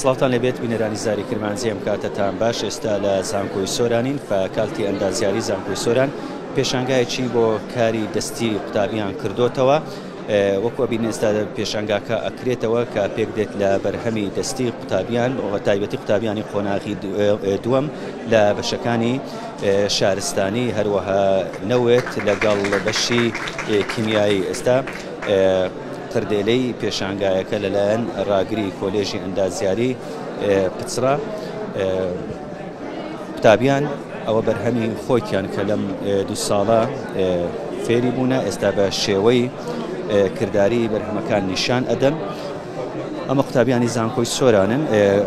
سڵاوتان لێبێت بینەرانی زاری کرمانجی ئەم کاتەتان باش. ئێستا لە زانکۆی سۆرانین، فاکالتی ئەندازیاری زانکۆی سۆران پێشانگایەکی بۆ کاری دەستی قوتابیان کردوتەوە. وەکو ئەبینین ئێستا پێشانگاکە ئەکرێتەوە کە پێک دێت لە بەرهەمی دەستی قوتابیان، تایبەتی قوتابیانی قۆناغی دووەم لە بەشەکانی شارستانی، هەروەها نەوت لەگەڵ بەشی کیمیایی. ئێستا قردێلەی پێشانگایەکە لەلایەن ڕاگری کۆلێژی ئەندازیاری پچڕا. قوتابیان ئەوە بەرهەمی خۆیان کە لەم 2 ساڵە فێری بوونە، ئێستا بە شێوەی کرداری بەرهەمەکان نیشان ئەدەن. ئەمە قوتابیانی زانکۆی سۆرانن.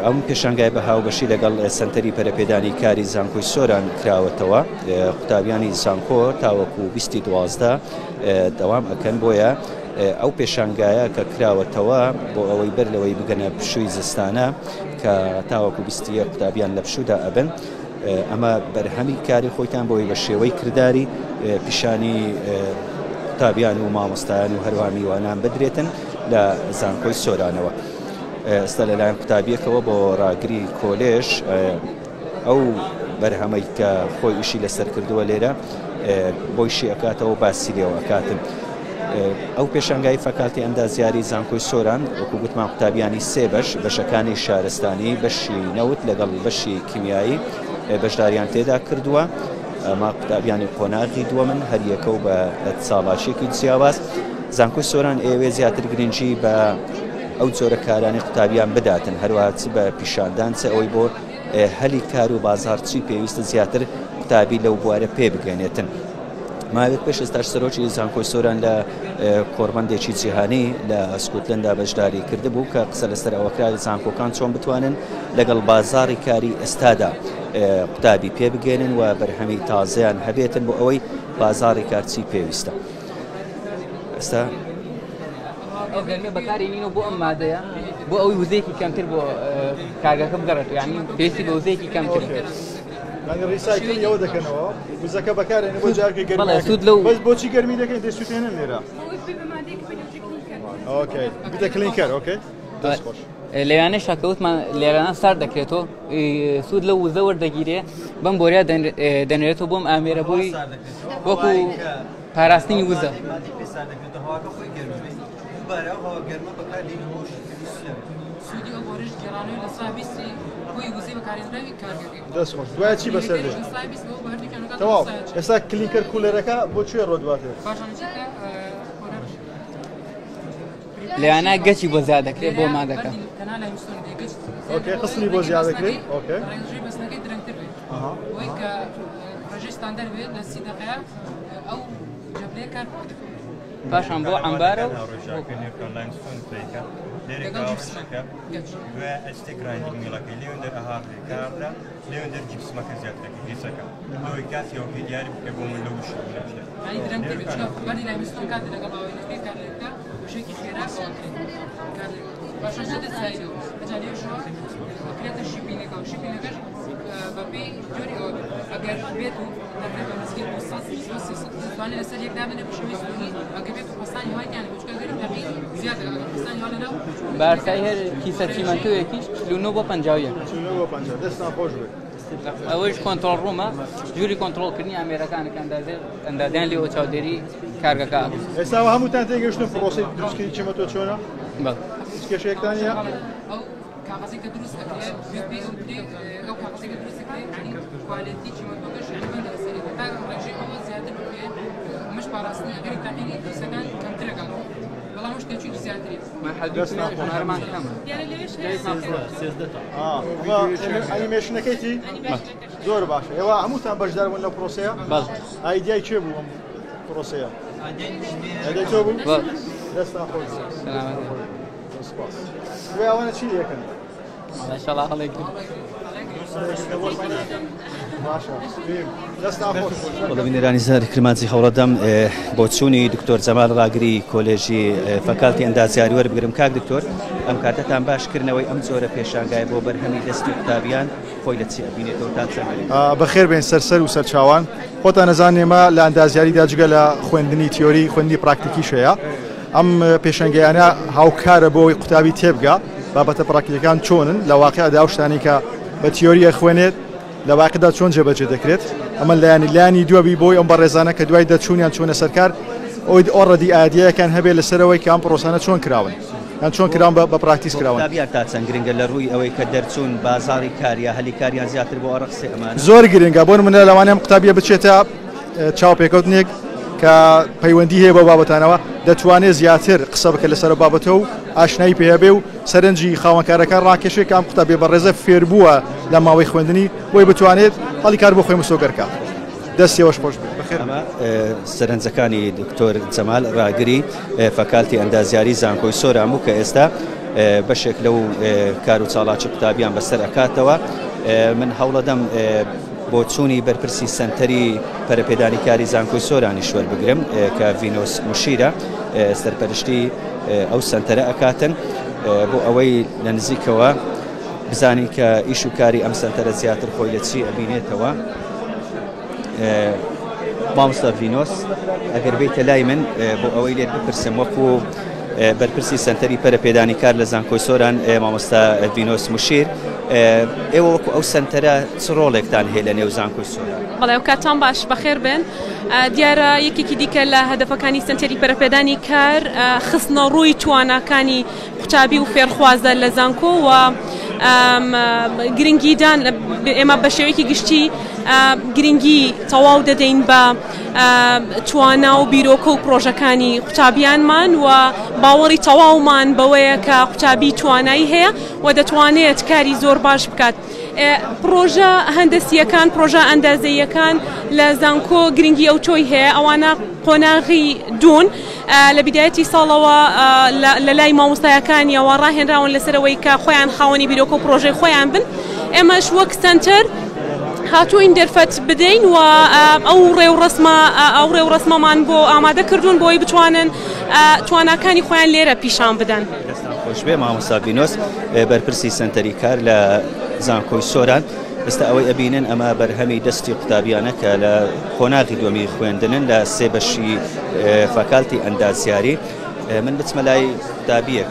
ئەم پێشانگای بە هاوبەشی لەگەڵ سنتەری پەرەپێدانی کاری زانکۆی سۆران کراوەتەوە. قوتابیانی زانکۆ تاوەکو 2012 دەوام ئەکەن، بۆیە ئەو پێشانگایە کە کراوەتەوە بۆ ئەوەی بەر لەوەی بگەنە پشووی زستانە کە تاوەکو 21 قوتابیان لە پشوودا ئەبن، ئەمە بەرهەمی کاری خۆیتان بۆی بە شێوەی کرداری پیشانی قوتابیان و مامۆستایان و هەروە میوانان بدرێتن لە زانکۆی سۆرانەوە. ئێستا لەلایەن قوتابیەکەوە بۆ ڕاگری کۆلێژ ئەو بەرهەمەی کە خۆی ئیشی لەسەر کردووە لێرە بۆیشی ئەکاتەوە باسی لێوە ئەکاتن. ئەو پێشانگای فاکالتی ئەندازیاری زانکۆی سۆران وەکو گوتمان قوتابیانی سێ بەش، بەشەکانی شارستانی، بەشی نەوت لەگەڵ بەشی کیمیایی بەشداریان تێدا کردووە. ئەمە قوتابیانی قۆناغی دووەمن، هەریەکە و بە چاڵاشێکی جیاواز. زانکۆی سۆران ئێوێ زیاتر گرنگی بە ئەو جۆرە کارانی قوتابیان بداتن، هەروەها چ بە پیشاندان چ ئەوەی بۆ هەلی کار و بازار چی پێویستە زیاتر قوتابی لەو بوارە پێ بگەێنێتن. ماوێک پێش ئێستاش سەرۆکی زانکۆی سۆران لە کۆربەندێکی جیهانی لە سکوتلەندا بەشداری کردبوو کە قسە لەسەر ئەوەکرا زانکۆکان چۆن بتوانن لەگەڵ بازاری کاری ئێستادا قوتابی پێ بگەێنن و بەرهەمی تازەیان هەبێتن بۆ ئەوەی بازاری کار چی پێویستە. ئێستا ئەو گەرمە بەکاری نینەوە بۆ ئەم مادەیە بۆ ئەوەی وزەیەکی کەمتر بۆ کارگەکە بگەڕێتەوە، یعنی پێویستی بە وزەیەکی کەمتر. یعنی recycle ئەوە دەکەنەوە وزەکە بەکارێنە بۆ جارکە گەرمی. بەڵێ، سوود لەو بەس بۆچی گەرمی دەکەین؟ دەسووتێنن لێرە. okay بیتە clinker. okay دەست خۆش. لەوانەیە شاکەوتمان لێرانە سارد دەکرێتەوە، سوود لەو وزە وەردەگیرێ بەم بۆریا دەنرێتەوە بۆم ئامێرە بۆی وەکو پاراستنی وزە. دەست خۆش. دوای چی بەسەر دێت؟ تەواو ئێستا clinker cooler ەکە بۆ کوێ ڕۆ دواتر؟ لەوانە گەچی بۆ زیاد دەکرێت بۆ مادەکە. okay قسمی بۆ زیاد دەکرێت. okay پاشان بۆ عەمبارە و بارسای هەر کیسە چیمەنتۆیەکیش 49 بۆ 51. 49 بۆ 50. دەستان خۆش بێت. ئەوەش control room ە، ژووری کۆنترۆڵکردنی ئامێرەکانە کە ئەندازیان لێوە چاودێری کارگەکە. ئێستا هەمووتان تێگەشتن پرۆسەی دروستکردنی چیمەنتۆ چۆنە؟ بەڵێ. هیچ کێشەیەکتان نییە؟ ئەو کاغەزی کە دروست ئەکرێت، ئەو کاغەزی کە دروست ئەکرێت، یعنی quality چیمەنتۆکەش یعنی بەندە لەسەری. تا ڕێژەی ئەوە زیاتر بکرێت، ئەمەش پاراستنی ئەگەری تاقیری کیسەکان کەمتر ئەکاتەوە، بەڵام ئەوش تێچووی زیاتری. ژمارەمان کەمە. ئەنیمێشنەکەیتی زۆر باشە. ئێوە هەمووتان بەشدار بوون لەو پرۆسەیە؟ بەڵێ. ئایدیای کێ بوو ئەم پرۆسەیە؟ ئایدیای تۆ بوو؟ بەڵێ. دەستان خۆش بێت. سەلامەت. سپاس. دوای ئەوانە چی لێکەن؟ ئینشاڵڵا هەڵێگرن. باشە. دەستان خۆش. بەڵێ بینەرانی زاری کرمانجی هەوڵەدەم بۆچوونی دکتۆر جەمال ڕاگری کۆلێژی فاکالتی ئەندازیاری وەربگرم. کاک دکتۆر، ئەم کاتەتان باشکردنەوەی ئەم جۆرە پێشانگای بۆ بەرهەمی دەستی قوتابیان خۆی لە چی ئەبینێتەوە تا چەند گرنگە؟ بەخێر بێن سەرسەر و سەرچاوان. خۆتان نەزان ئێمە لە ئەندازیاریدا جگە لە خوێندنی تیۆری خوێندنی پراکتیکیش هەیە. ئەم پێشەنگەیانە هاوکارە بۆ ئەوەی قوتابی تێبگا بابەتە پراکتیکەکان چۆنن لە واقعدا، ئەو شتانەی کە بە تیۆری ئەخوێنێت لە واقعدا چۆن جێبەجێ دەکرێت. ئەمە لایەنی لایەنی دووەبی بۆی ئەم بەڕێزانە کە دوای دەرچوونیان چوونە سەرکار ئەوەی already idea یەکان هەبێت لەسەرەوەی کە ئەم پرۆسانە چۆن کراون یان چۆن کراون بە پراکتیس کراون. قوتابیان تا چەند گرنگە لە ڕووی ئەوەی کە دەرچوون بازاڕی کار یا هەلی کاریان زیاتر بۆ ئەڕەخسێ ئەمانە؟ زۆر گرنگە، بۆ نمونە لەوانەیە ئەم قوتابیە بچێتە چاوپێکەوتنێک کە پەیوەندی هەیە بەو بابەتانەوە، دەتوانێت زیاتر قسە بکە لەسەر بابەتە و ئاشنایی پێ هەبێ و سەرنجی خاوەنکارەکان ڕاکێشێت کە ئەم قوتابیە بەڕێزە فێربووە لە ماوەی خوێندنی بۆی بتوانێت هەڵی کار بۆ خۆی مسۆگەر کات. دەست ئێوەش خۆش بێت. بەخێر ئەمە سەرنجەکانی دکتۆر جەمال ڕاگری فاکالتی ئەندازیاری زانکۆی سۆران بوو کە ئێستا بەشێک لەو کار و چاڵاکی قوتابیان بەسەر ئەکاتەوە. من هەوڵەدەم بۆچوونی بەرپرسی سەنتەری پەرەپێدانی کاری زانکۆی سۆرانیش وەربگرم کە ڤینۆس مشیرە سەرپەرشتی ئەو سەنتەرە ئەکاتن بۆ ئەوەی لە نزیکەوە بزانین کە ئیش و کاری ئەم سەنتەرە زیاتر خۆی لە چی ئەبینێتەوە. مامۆستا ڤینۆس ئەگەر بێیتە لای من بۆ ئەوەی لێت بپرسم وەکو بەرپرسی سەنتەری پەرەپێدانی کار لە زانکۆی سۆران مامۆستا ڤینۆس مشیر ئێوە وەکو ئەو سەنتەرە چ ڕۆڵێکتان هەیە لە نێو زانکۆی سۆران؟ بەڵێ ئەو کاتان باش، بەخێر بێن. دیارە یەکێکی دیکە لە هەدەفەکانی سەنتەری پەرەپێدانی کار خستنە ڕووی تواناکانی قوتابی و فێرخوازە لە زانکۆ و گرنگیدان ئێمە بە شێوەیەکی گشتی گرنگی تەواو دەدەین بە توانا و بیرۆکە و پرۆژەکانی قوتابیانمان و باوەڕی تەواومان بەوەیە کە قوتابی توانایی هەیە و دەتوانێت کاری زۆر باش بکات. پڕۆژە هەندەسییەکان، پڕۆژە ئەندازەییەکان لە زانکۆ گرنگی ئەوتۆی هەیە، ئەوانە قۆناغی دوون لە بیدایەتی ساڵەوە لە لای مامۆستایەکانیەوە ڕاهێنراون لەسەر ئەوەی کە خۆیان خاوەنی بیرۆکە و پڕۆژەی خۆیان بن. ئێمەش وەک سەنتەر هاتووین دەرفەت بدەین و ئەو ڕێوڕەسمە ئەو ڕێوڕەسمەمان بۆ ئامادە کردوون بۆی بتوانن تواناکانی خۆیان لێرە پیشان بدەن. دەستان خۆشبێ مامۆستا ڤینۆس بەرپرسی سەنتەری کار لە زانکۆی سۆران. ئێستا ئەوەی ئەبینن ئەمە بەرهەمی دەستی قوتابیانە کە لە قۆناغی دووەمی خوێندنن لە سێ بەشی فاکالتی ئەندازیاری. من بچمە لای قوتابیەک.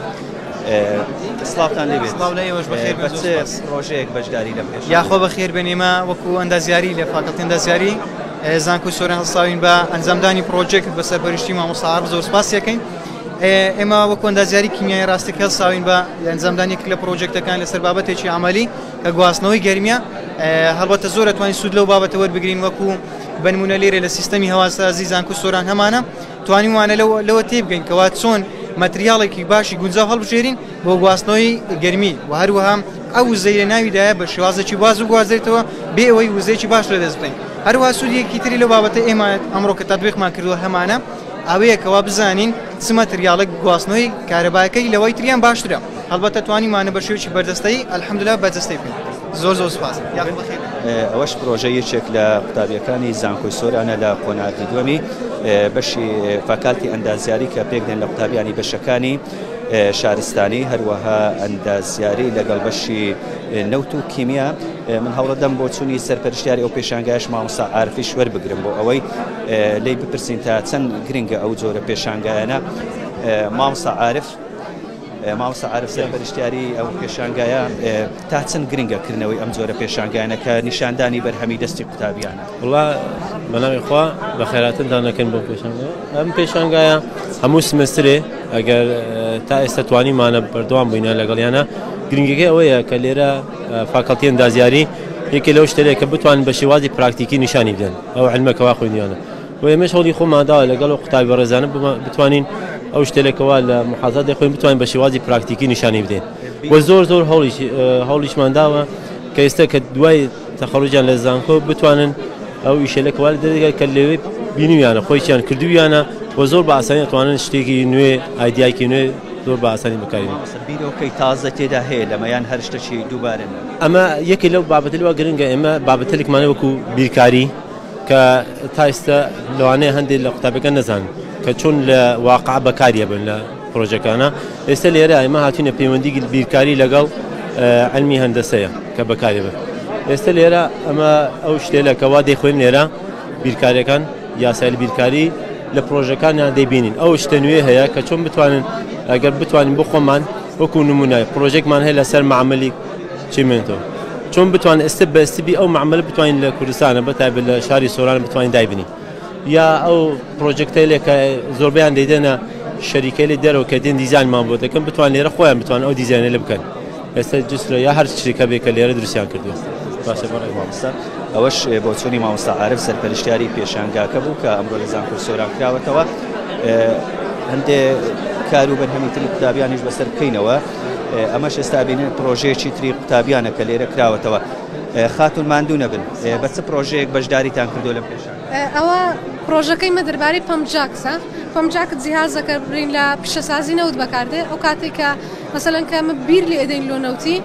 سڵاوتان لێ بێت. سڵاو لە ئێوەش، بەخێر بە چ پرۆژەیەک بەشداری لەم پێشانگایە؟ یاخوا بەخێر بێن. ئێمە وەکو ئەندازیاری لە فاکەڵتی ئەندازیاری زانکۆی سۆران هەڵساوین بە ئەنجامدانی پرۆژێک بە سەرپەرشتی مامۆستا عارف، زۆر سپاسی ئەکەین. ئێمە وەکو ئەندازیاری کیمیایی ڕاستەکە هەڵساوین بە ئەنجامدانی یەکێک لە پرۆژێکتەکان لەسەر بابەتێکی عەمەلی کە گواستنەوەی گەرمیە. هەڵبەتە زۆر ئەتوانین سوود لەو بابەتە وەربگرین، وەکو بەنمونە لێرە لە سیستەمی هەواسازی زانکۆی سۆران هەمانە توانیومانە لەوە تێبگەین کەوا چۆن مەتریاڵێکی باشی گونجاو هەڵبژێرین بۆ گواستنەوەی گەرمی و هەروەها ئەو وزەی لە ناویدایە بە شێوازێکی باز و گوازرێتەوە بێ ئەوەی وزەیەکی باش لەدەست بدەین. هەروەها سوودێکی تری لەو بابەتە ئێمە ئەمڕۆ کە تەتبیقمان کردووە هەمانە ئەوەیە کەوا بزانین چ مەتریاڵێک گواستنەوەی کارەباکەی لەوەی تریان باشترە. هەڵبەتە توانیمانە بە شێوەیەکی بەرجەستەیی الحمدللە بەرجەستەی بکەین. زۆر زۆر سوپاس. یاخوا بەخێر بێن. ئەوەش پرۆژەی یەکێک لە قوتابیەکانی زانکۆی سۆرانە لە قۆناغی دووەمی بەشی فاکالتی ئەندازیاری کە پێکدێن لە قوتابیانی بەشەکانی شارستانی هەروەها ئەندازیاری لەگەڵ بەشی نەوت و کیمیا. من هەوڵەدەم بۆ چوونی سەرپەرشتیاری ئەو پێشانگایش مامۆستا عارفیش وەربگرم بۆ ئەوەی لێی بپرسین تا چەند گرنگە ئەو جۆرە پێشانگایانە. مامۆستا عارف، مامۆستا عارف سەرپەرشتیاری ئەو پێشانگایە، تا چەند گرنگە کردنەوەی ئەم جۆرە پێشانگایانە کە نیشاندانی بەرهەمی دەستی قوتابیانە؟ وڵا بەناوی خوا بە خێراتنتان دەکەین بۆ پێشانگا. ئەم پێشانگایە هەموو سمسترێ ئەگەر تا ئێستا توانیمانە بەردەوام بووینە لەگەڵیانە، گرنگەکەی ئەوەیە کە لێرە فاکەڵتی ئەندازیاری یەکێ لەو شتەیە کە بتوانن بە شێوازی پراکتیکی نیشانی بدەن ئەو علمەکەوا خوێندیانە. و ئێمەش هەوڵی خۆمان داوە لەگەڵ ئەو قوتابی بەڕێزانە بتوانین ئەو شتێکەوە لە محازات دەخۆین بتوانین بە شێوازی پراکتیکی نیشانی بدەین و زۆر زۆر هەوڵیشمان داوە کە ئێستا کە دوای تەخەڕوجیان لە زانکۆ بتوانن ئەو ئیشەلەکەوا دەرگای کە لەوێ بینیویانە خۆیان کردویانە و زۆر بە ئاسانی ئەتوانن شتێکی نوێ ئایدیایکی نوێ زۆر بە ئاسانی بەکاری. بیرۆکەی تازە تێدا هەیە لەمەیان هەر شتێکی دووبارە؟ ئەمە یەکێ لەو بابەتەلەوە گرنگە. ئێمە بابەتەلێکمانە وەکو بیرکاری کە تا ئێستا لەوانەیە هەندێک لە قوتابیەکان نەزانن کە چۆن لە واقع بەکاریە بن لە پرۆژەکانە. ئێستا لێرە ئێمە هاتوینە پەیوەندی بیرکاری لەگەڵ علمی هەندەسەیە کە بەکاری بن. ئێستا لێرە ئەمە ئەو شتێلە کە وا دەیخوێن لێرە بیرکاریەکان یاسایل بیرکاری لە پرۆژەکانیان دەیبینین. ئەو شتە نوێ هەیە کە چۆن بتوانن ئەگەر بتوانین بۆ خۆمان وەکو نمونە پرۆژێکمان هەیە لەسەر مەعمەلی چیمەنتۆ، چۆن بتوان step بە step ی ئەو مەعمەلە بتوانین لە کوردستانە بە تایبەت لە شاری سۆران بتوانین دایبنین، یا ئەو پرۆژێکتەیلێک کە زۆربەیان دەیدەنە شەریکەیلی دەرەوە کە دێن دیزاینمان بۆ دەکەن، بتوان لێرە خۆیان بتوان ئەو دیزاینە لێ بکەن. ئێستا جسرە یا هەر شتێکە بێ کە لێرە دروستیان کردووە. باشە بەڕێ مامۆستا، ئەوەش بۆچوونی مامۆستا عارف سەرپەرشتیاری پێشانگاکە بوو کە ئەمڕۆ لە زانکۆی سۆران کراوەتەوە. هەندێک کار و بەرهەمی تری قوتابیانیش بەسەر بکەینەوە. ئەمەش ئێستا بینن پرۆژەیەکی تری قوتابیانە کە لێرە کراوەتەوە. خاتون ماندوو نەبن، بە چ پرۆژەیەک بەشداریتان کردو لەم پێشانگا؟ ئەوە پرۆژەکەی مە دەربارەی pump jacks ە. Pump jack جیهازەکە برین لە پیشەسازی نەوت بەکاردێ. ئەو کاتێک کە مەسەلەن کە ئەمە بیر لێ ئەدەین لۆ نەوتی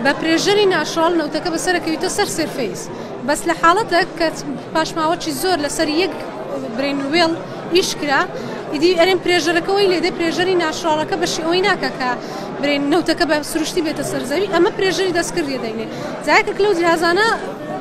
بە pressure ی natural نەوتەکە بەسەرەکەویتە سەر surface، بەس لە حاڵەتێک کە پاشماوەکی زۆر لەسەر یەک برین well ئیش کرا، ئیدی ئەرێن pressure ەکە وەی لێدێ، pressure ی natural ەکە بەشی ئەوەی ناکە کە برین نەوتەکە بە سروشتی بێتە سەر زەوی، ئەمە pressure ی دەستکردی دەینێ. جایەکێک لەو جیهازانە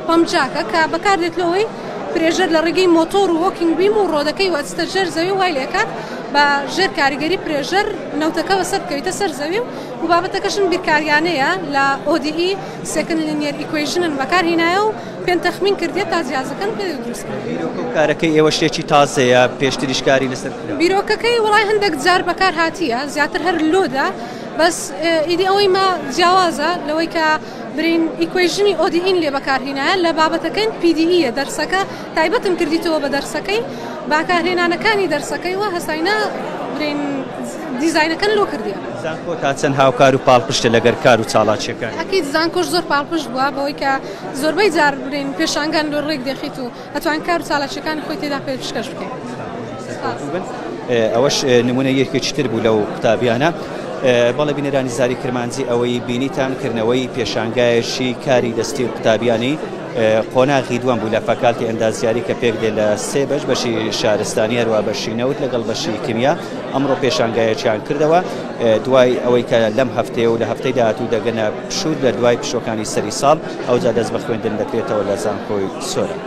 pump jack ە کە بەکاردێت لەوەی pressure لە ڕێگەی مۆتۆر و walking beam و rod ەکەی وەچتە ژێر زەوی، وای لێکات بە ژێر کاریگەری pressure نەوتەکە بەسەر بکەویتە سەر زەوی. و بابەتەکەشن بیرکاریانەیە لە ODE second linear equation ن بەکار هینایە و پێن تەخمین کردیە تا جیازەکەن پێ دروست کرد. بیرۆکە و کارەکەی ئێوە شتێکی تازەیە، پێشتریش کاری لەسەر کراوە؟ بیرۆکەکەی وڵای هەندێک جار بەکار هاتیە، زیاتر هەر لۆدە، بەس ئیدی ئەوەی ما جیاوازە لەوەی کە برین equation ی ODE ین لێ بەکارهینایە لە بابەتەکەین PDE یە، دەرسەکە تایبەتم کردیتەوە بە دەرسەکەی باکارهێنانەکانی دەرسەکەی و هەساینا برین دیزاینەکەن لۆ کردیە. زانکۆ تا چەند هاوکار و پاڵپشتە لەگەر کار و چاڵاکیەکان؟ ئەکید زانکۆش زۆر پاڵپشت بووە بەوەی کە زۆربەی جار برین پێشانگان لۆ ڕێک دێخیت و ئەتوان کار و چالاکیەکانی خۆی تێدا پێشکەش بکەین. ئەوەش نمونە یەکێکی تر بوو لەو قوتابیانە. بەڵێ بینەرانی زاری کرمانجی، ئەوەی بینیتان کردنەوەی پێشانگایەکی کاری دەستی قوتابیانی قۆناغی دووەم بوو لە فاکالتی ئەندازیاری کە پێک دێ لە سێ بەش، بەشی شارستانی، هەروە بەشی نەوت لەگەڵ بەشی کیمیا. ئەمڕۆ پێشانگایەکیان کردەوە دوای ئەوەی کە لەم هەفتەیە و لە هەفتەی داهاتوو دەگەنە پشوو، لە دوای پشوەکانی سەری ساڵ ئەوجا دەست بە خوێندن دەکرێتەوە لە زانکۆی سۆران.